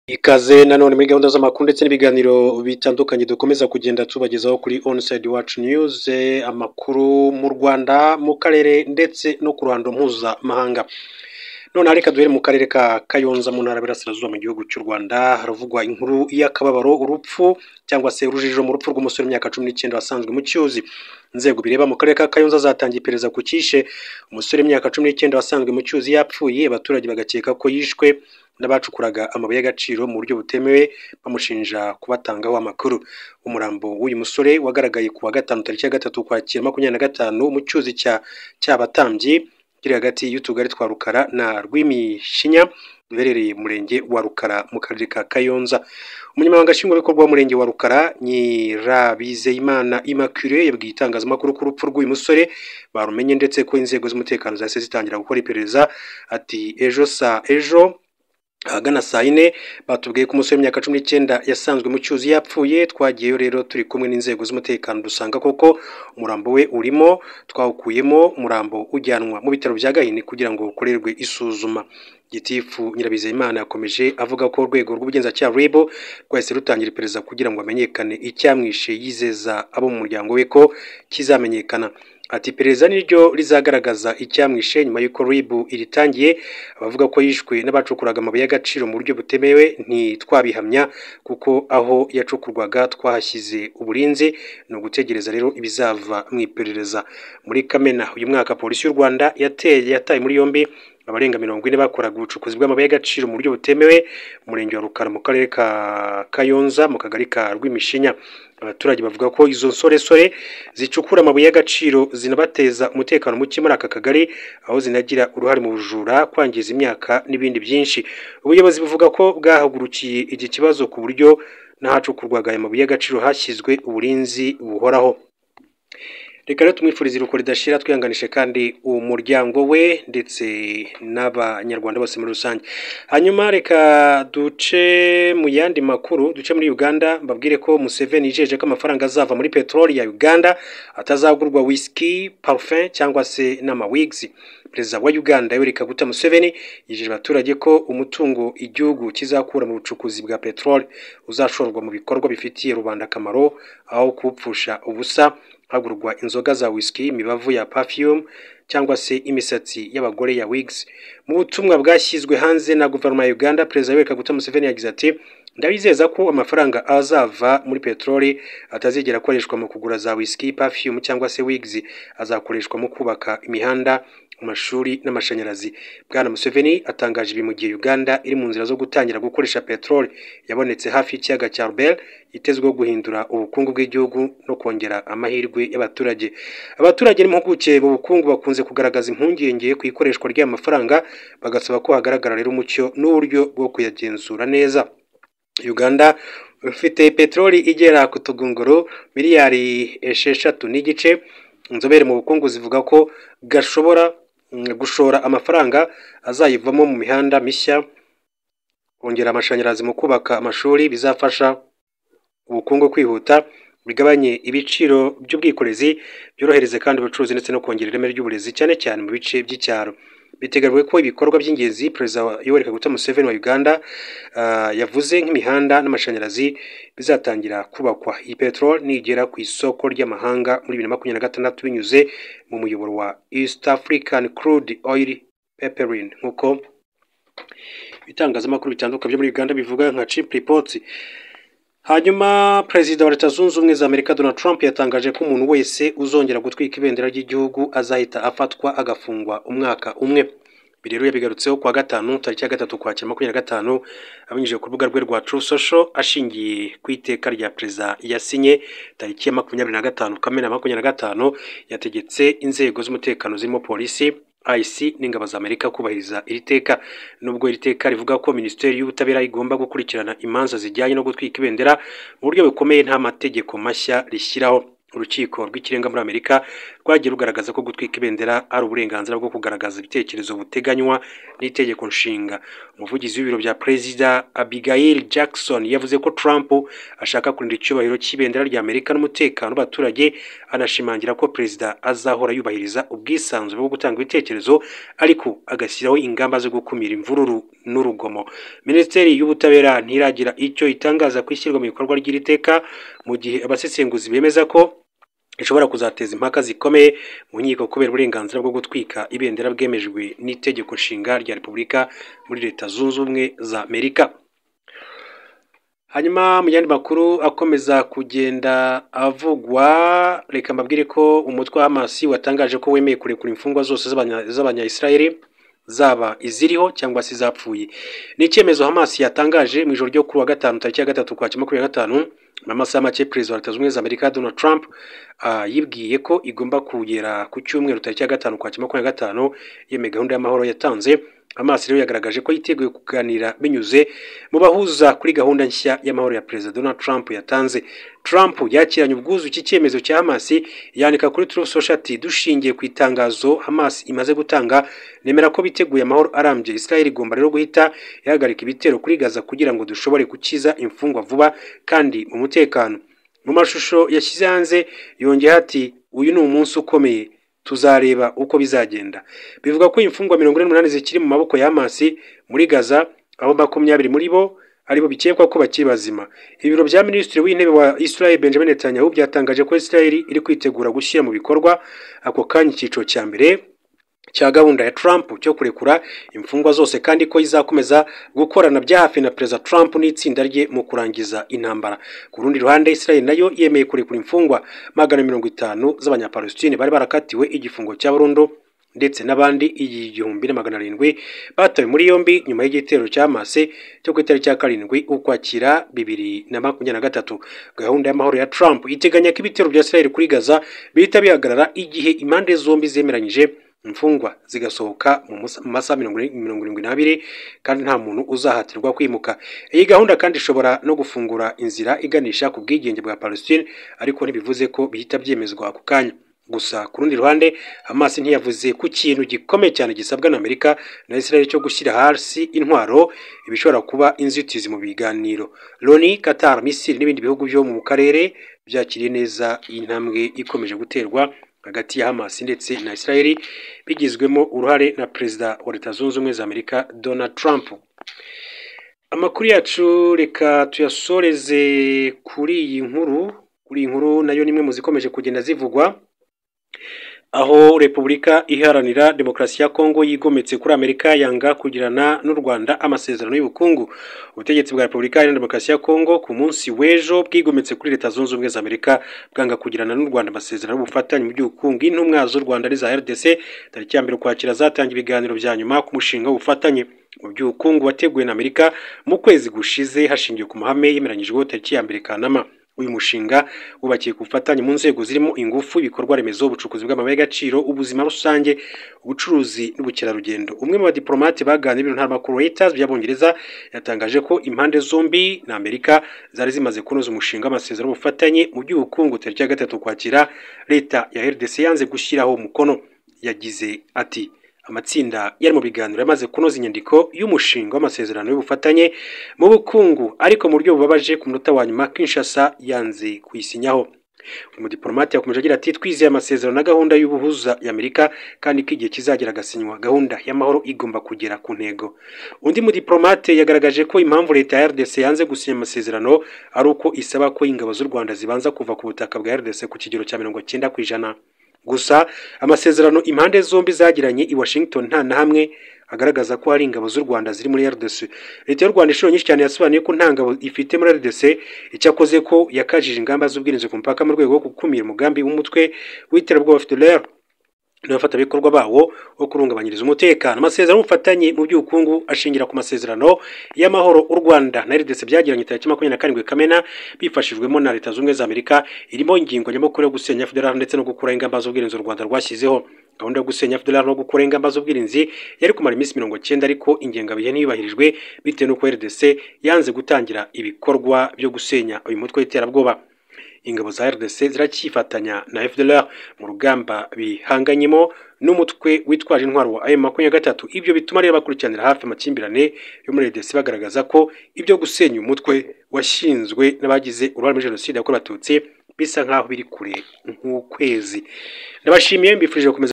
Ikaze nanone muri gahunda z'amakuru ndetse n'ibiganiro bitandukanye dukomeza kugenda tubagezaho kuri Onside Watch News, amakuru mu Rwanda, mu karere ndetse no ku ruhando mpuzamahanga. Noneho reka duhere mu karere ka Kayonza mu ntara y'Iburasirazuba mu gihugu cy'u Rwanda, haravugwa inkuru y'akababaro, urupfu cyangwa se urujijo mu rupfu rw'umusore w'imyaka 19 wasanzwe mu cyuzi. Inzego bireba mu karere ka Kayonza zatangiye iperereza ku cyishe umusore w'imyaka 19 wasanzwe mu cyuzi yapfuye, abaturage bagakeka ko yishwe n'abacukuraga amabuye y'agaciro mu buryo butemewe, bamushinja kubatangaho amakuru. Umurambo w'uyu musore wagaragaye ku wa gatanu tariki ya 3 Ukwakira 2025 mu cyuzi cya Cyabatambyi kiri hagati y'utugari twa Rukara na Rwimishinya duherereye mu murenge wa Rukara mu karere ka Kayonza. Umunyamabanga nshingwabikorwa w'umurenge wa Rukara, Nyirabizeyimana Immaculée, yabwiye itangazamakuru ko urupfu rw'uyu musore barumenye ndetse ko inzego z'umutekano zahise zitangira gukora iperereza. Ati ejo saa ejo ahagana saa 4 batubwiye ko umusore w'imyaka 19 yasanzwe mu cyuzi yapfuye. Twagiyeyo rero turi kumwe n'inzego z'umutekano dusanga koko umurambo we urimo, twawukuyemo umurambo ujyanwa mu bitaro bya Gahini kugira ngo ukorerwe isuzuma. Gitifu Nyirabizeyimana yakomeje avuga ko urwego rw'ubugenzacyaha RIB rwahise rutangira iperereza kugira ngo hamenyekane icyamwishe, yizeza abo mu muryango we ko kizamenyekana. Ati iperereza niryo rizagaragaza icyamwishe nyuma y'uko RIB iritangiye. Abavuga ko yishwe n'abacukuraga amabuye y'agaciro mu buryo butemewe ntitwabihamya kuko aho yacukurwaga twahashyize uburinzi, ni ugutegereza rero ibizava mu iperereza. Muri Kamena uyu mwaka polisi y'u Rwanda yataye muri yombi abarenga 40 bakoraga ubucukuzi bw'amabuye y'agaciro mu buryo butemewe mu murenge wa Rukara mu karere ka Kayonza mu kagari ka Rwimishinya. Abaturage bavuga ko izo nsoresore zicukura amabuye y'agaciro zinabateza umutekano muke muri aka kagari, aho zinagira uruhare mu bujura, kwangiza imyaka n'ibindi byinshi. Ubuyobozi buvuga ko bwahagurukiye iki kibazo ku buryo n'ahacukurwaga aya mabuye y'agaciro hashyizwe uburinzi buhoraho. Reka rero tumwifurize iruhuko ridashira, twihanganishe kandi umuryango we ndetse n'abanyarwanda bose muri rusange. Hanyuma reka duce mu yandi makuru, duce muri Uganda, mbabwire ko Museveni yijeje ko amafaranga azava muri peteroli ya Uganda atazagurwa whisky, parfum cyangwa se n'amawigs. Perezida wa Uganda Yoweri Kaguta Museveni yijeje abaturage ko umutungo igihugu kizakura mu bucukuzi bwa peteroli uzashorwa mu bikorwa bifitiye rubanda akamaro, aho kuwupfusha ubusa hagurwa inzoga za whisky, imibavu ya perfume cyangwa se imisatsi y'abagore ya wigs. Mu butumwa bwashyizwe hanze na guverinoma ya Uganda, Perezida Yoweri Kaguta Museveni yagize ati ndabizeza ko amafaranga azava muri peteroli atazigera akoreshwa mu kugura za whisky, perfume cyangwa se wigs, azakoreshwa mu kubaka imihanda, amashuri n'amashanyarazi. Bwana Museveni atangaje ibi mu gihe Uganda iri mu nzira zo gutangira gukoresha peteroli yabonetse hafi y'ikiyaga cya Albert, yitezweho guhindura ubukungu bw'igihugu no kongera amahirwe y'abaturage. Abaturage n'impuguke mu bukungu bakunze kugaragaza impungenge ku ikoreshwa ry'aya mafaranga, bagasaba ko hagaragara rero umucyo n'uburyo bwo kuyagenzura neza. Uganda ifite peteroli igera ku tugunguru miliyari 6.5. Inzobere mu bukungu zivuga ko gashobora gushora amafaranga azayivamo mu mihanda mishya, kongera amashanyarazi mu kubaka amashuri, bizafasha ubukungu kwihuta, bigabanye ibiciro by'ubwikorezi, byorohereze kandi ubucuruzi ndetse no kongera ireme ry'uburezi cyane cyane mu bice by'icyaro. Biteganyijwe ko ibikorwa by'ingenzi Perezida Yoweri Kaguta Museveni wa Uganda yavuze nk'imihanda n'amashanyarazi bizatangira kubakwa iyi peteroli nigera ku isoko ry'amahanga muri 2026 binyuze mu muyoboro wa East African Crude Oil Pipeline, nk'uko ibitangazamakuru bitandukanye byo muri Uganda bivuga nka Chimp Reports. Hanyuma Perezida wa Leta Zunze Ubumwe za Amerika Donald Trump yatangaje ko umuntu wese uzongera gutwika ibendera ry'igihugu azahita afatwa agafungwa umwaka umwe. Ibi rero yabigarutseho kuwa gatanu tariki ya 3 Ukwakira 2025 abinyujije ku rubuga rwe rwa Truth Social, ashingiye ku iteka rya perezida yasinye tariki ya 25 Kamena 2025, yategetse inzego z'umutekano zirimo polisi, IC n'ingabo za Amerika kubahiriza iri teka. Nubwo iri teka rivuga ko Minisiteri y'Ubutabera igomba gukurikirana imanza zijyanye no gutwika ibendera mu buryo bukomeye, nta mategeko mashya rishyiraho. Urukiko rw'ikirenga muri Amerika rwagiye rugaragaza ko gutwika ibendera ari uburenganzira bwo kugaragaza ibitekerezo buteganywa n'itegeko nshinga. Umuvugizi w'ibiro bya Perezida Abigail Jackson yavuze ko Trump ashaka kurinda icyubahiro cy'ibendera rya Amerika n'umutekano w'abaturage, anashimangira ko perezida azahora yubahiriza ubwisanzure bwo gutanga ibitekerezo, ariko agashyiraho ingamba zo gukumira imvururu n'urugomo. Minisiteri y'Ubutabera ntiragira icyo itangaza ku ishyirwa mu bikorwa ry'iri teka, mu gihe abasesenguzi bemeza ko ishobora kuzateza impaka zikomeye mu nkiko kubera uburenganzira bwo gutwika ibendera bwemejwe n'itegeko nshinga rya Repubulika muri Leta Zunze Ubumwe za Amerika. Hanyuma mu yandi makuru akomeza kugenda avugwa, reka mbabwire ko umutwe wa Hamas watangaje ko wemeye kurekura imfungwa zose z'abanya-Israeli, zaba iziriho cyangwa se izapfuye. Ni icyemezo Hamas yatangaje mu ijoro ryo kuri wa gatanu tariki ya 3 Ukwakira 2025, mu masaha make Perezida wa Leta Zunze Ubumwe za Amerika Donald Trump yibwiye ko igomba kugera ku cyumweru tariki ya 5 Ukwakira 2025 yemeye gahunda y'amahoro yatanze. Hamas rero yagaragaje ko yiteguye kuganira binyuze mu bahuza kuri gahunda nshya y'amahoro ya Perezida Donald Trump yatanze. Trump yakiranye ubwuzu iki cyemezo cya Hamas, yandika kuri Truth Social ati: "Dushingiye ku itangazo Hamas imaze gutanga, nemera ko biteguye amahoro arambye. Israel igomba rero guhita ihagarika ibitero kuri Gaza kugira ngo dushobore gukiza imfungwa vuba kandi mu mutekano." Mu mashusho yashyize hanze yongeyeho ati: "Uyu ni umunsi ukomeye, tuzareba uko bizagenda." Bivuga ko imfungwa 48 zikiri mu maboko ya Hamas muri Gaza, aho 20 muri bo aribo bikekwa ko bakiri bazima. Ibiro bya Minisitiri w'Intebe wa Israel Benjamin Netanyahu byatangaje ko Israel iri kwitegura gushyira mu bikorwa ako kanya icyiciro cya mbere cya gahunda ya Trump cyo kurekura imfungwa zose, kandi ko izakomeza gukorana bya hafi na Perezida Trump n'itsinda rye mu kurangiza intambara. Ku rundi ruhande, Israel nayo yemeye kurekura imfungwa 550 z'Abanyapalestine bari barakatiwe igifungo cya burundu, ndetse n'abandi 1700 batawe muri yombi nyuma y'igitero cya Hamas cyo ku itariki ya 7 Ukwakira 2023. Gahunda y'amahoro ya Trump iteganya ko ibitero bya Israel kuri Gaza bihita bihagarara igihe impande zombi zemeranyije, imfungwa zigasohoka mu masaha 72, kandi nta muntu uzahatirwa kwimuka. Iyi gahunda kandi ishobora no gufungura inzira iganisha ku bwigenge bwa Palestine, ariko ntibivuze ko bihita byemezwa ako kanya. Gusa ku rundi ruhande, Hamas ntiyavuze ku kintu gikomeye cyane gisabwa na Amerika na Israel cyo gushyira hasi intwaro, ibishobora kuba inzitizi mu biganiro. Loni, Qatar, Misiri n'ibindi bihugu byo mu karere byakiriye neza iyi ntambwe ikomeje guterwa hagati ya Hamas ndetse na Israel, bigizwemo uruhare na Perezida wa Leta Zunze Ubumwe za Amerika Donald Trump. Amakuru yacu reka tuyasoreze kuri iyi nkuru. Kuri iyi nkuru nayo nimwe mu zikomeje kugenda zivugwa, aho Repubulika Iharanira Demokarasi ya Kongo yigometse kuri Amerika yanga kugirana n'u Rwanda amasezerano y'ubukungu. Ubutegetsi bwa Repubulika Iharanira Demokarasi ya Kongo ku munsi w'ejo bwigometse kuri Leta Zunze Ubumwe za Amerika, bwanga kugirana n'u Rwanda amasezerano y'ubufatanye mu by'ubukungu. Intumwa z'u Rwanda n'iza RDC tariki ya 1 Ukwakira zatangiye ibiganiro bya nyuma ku mushinga w'ubufatanye mu by'ubukungu wateguwe na Amerika mu kwezi gushize, hashingiwe ku mahame yemeranyijweho tariki ya 1 Kanama. Uyu mushinga wubakiye ku bufatanye mu nzego zirimo ingufu, ibikorwa remezo, ubucukuzi bw'amabuye y'agaciro, ubuzima rusange, ubucuruzi n'ubukerarugendo. Umwe mu badiplomate baganiriye n'ibiro ntaramakuru Reuters by'Abongereza yatangaje ko impande zombi na Amerika zari zimaze kunoza umushinga w'amasezerano y'ubufatanye mu by'ubukungu tariki ya 3 Ukwakira. Leta ya RDC yanze gushyiraho umukono. Yagize ati: "Amatsinda yari mu biganiro yamaze kunoza inyandiko y'umushinga w'amasezerano y'ubufatanye mu bukungu, ariko mu buryo bubabaje ku munota wa nyuma Kinshasa yanze kuyisinyaho." Uyu mudiplomate yakomeje agira ati: "Twizeye amasezerano na gahunda y'ubuhuza ya Amerika, kandi ko igihe kizagera agasinywa. Gahunda y'amahoro igomba kugera ku ntego." Undi mudiplomate yagaragaje ko impamvu leta ya RDC yanze gusinya amasezerano ari uko isaba ko ingabo z'u Rwanda zibanza kuva ku butaka bwa RDC ku kigero cya 90%. Gusa amasezerano impande zombi zagiranye i Washington nta na hamwe agaragaza ko hari ingabo z'u Rwanda ziri muri RDC. Leta y'u Rwanda inshuro nyinshi cyane yasobanuye ko nta ngabo ifite muri RDC, icyakoze ko yakajije ingamba z'ubwirinzi ku mupaka mu rwego rwo gukumira umugambi w'umutwe w'iterabwoba FDLR n'abafatanyabikorwa bawo wo kurungabanyiriza umutekano. Amasezerano y'ubufatanye mu by'ubukungu ashingira ku masezerano y'amahoro u Rwanda na RDC byagiranye tariki 27 Kamena bifashijwemo na Leta Zunze Ubumwe za Amerika, irimo ingingo nyamukuru yo gusenya FDLR ndetse no gukuraho ingamba z'ubwirinzi u Rwanda rwashyizeho. Gahunda yo gusenya FDLR no gukuraho ingamba z'ubwirinzi yari kumara iminsi 90, ariko ingengabihe ntiyubahirijwe bitewe n'uko RDC yanze gutangira ibikorwa byo gusenya uyu mutwe w'iterabwoba. Ingabo za RDC ziracyifatanya na FDLR mu rugamba bihanganyemo n'umutwe witwaje intwaro wa M23. Ibyo bituma rero bakurikiranira hafi amakimbirane yo muri RDC, bagaragaza ko ibyo gusenya umutwe washinzwe n'abagize uruhare muri jenoside yakorewe Abatutsi bisa nk'aho biri kure nk'ukwezi. Ndabashimiye, mbifurije gukomeza.